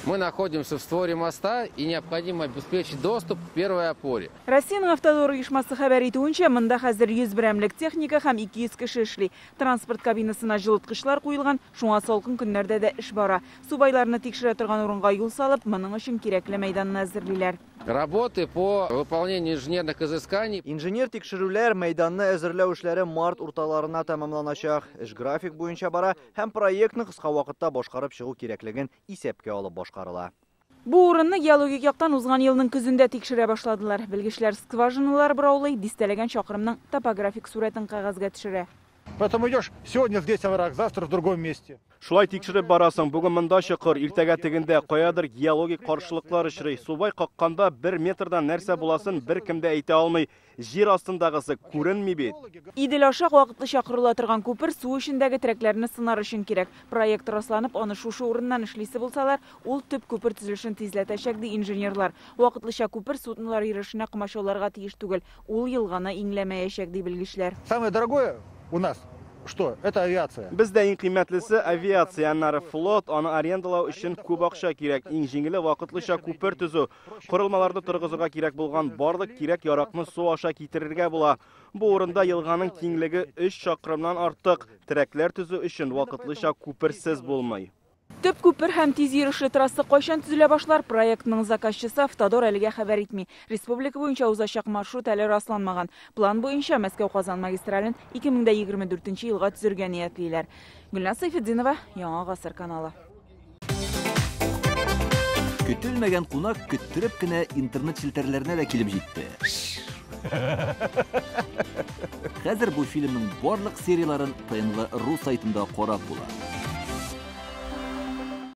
Мы находимся в створе моста, и необходимо обеспечить доступ к первой опоре. Россиянең Автодор оешмасы хәбәр итүенчә, монда хәзер 100 берәмлек техника һәм 200 кеше эшли. Транспорт кабинасына җылыткычлар куелган, шуңа салкын көннәрдә дә эш бара. Субайларны тикшерә торган урынга юл салып, моның өчен кирәкле мәйданны әзерлиләр. Работы по выполнению инженерных изысканий. Инженер тикшерүләр, мәйданны әзерләү эшләре март урталарына тәмамланачак. Эш график буенча бара һәм проектны кыска вакытта башкарып чыгу кирәклеген исәпкә алып башкарыла. Бу урынны геологик яктан узган елның көзендә тикшерә башладылар. Белгечләр скважиналар бораулый, дистәләгән чакрымның топографик сурәтен кәгазьгә төшерә. Поэтому идешь сегодня здесь овраг, завтра в другом месте. Шулай тикшереп барасың, бүген монда чокыр, иртәгә тегендә, каядыр геологик каршылыклар очрый. Субай какканда 1 метрдан нәрсә буласын беркем дә әйтә алмый. Җир астындагысы күренми бит. Идел аша вакытлыча корыла торган күпер су эчендәге терәкләрне сынар өчен кирәк. Проект расланып, аны шушы урыннан эшлисе булсалар, ул төп күпер төзелешен тизләтәчәк, ди инженерлар. Вакытлыча күпер суднолар йөрешенә комачауларга тиеш түгел. Ул елганы иңләмәячәк, ди белгечләр. Самое дорогое у нас что? Это авиация. Бездә иң кыйммәтлесе авиация, аннары флот, аны арендалау өчен күп акча кирәк. Иң җиңеле вакытлыча күпер төзү. Корылмаларны торгызырга кирәк булган барлык кирәк-яракны су аша китерергә була. Бу урында елганың киңлеге 3 чакрымнан артык. Терәкләр төзү өчен вакытлыча күперсез булмый. Төп күпер һәм тиз йөрешле трасса кайчан төзелә башлар, проектның заказчысы Автодор әлегә хәбәр итми. Республика буенча узачак маршрут әле расланмаган. План буенча Мәскәү-Казан магистрален 2024 елга төзергә ниятлиләр. Гөлназ Сайфетдинова, Яңа Гасыр каналы. Көтелмәгән кунак көттереп кенә интернет челтәрләренә дә килеп җитте. Хәзер бу фильмның барлык серияләрен ТНВ.ру сайтында карап була.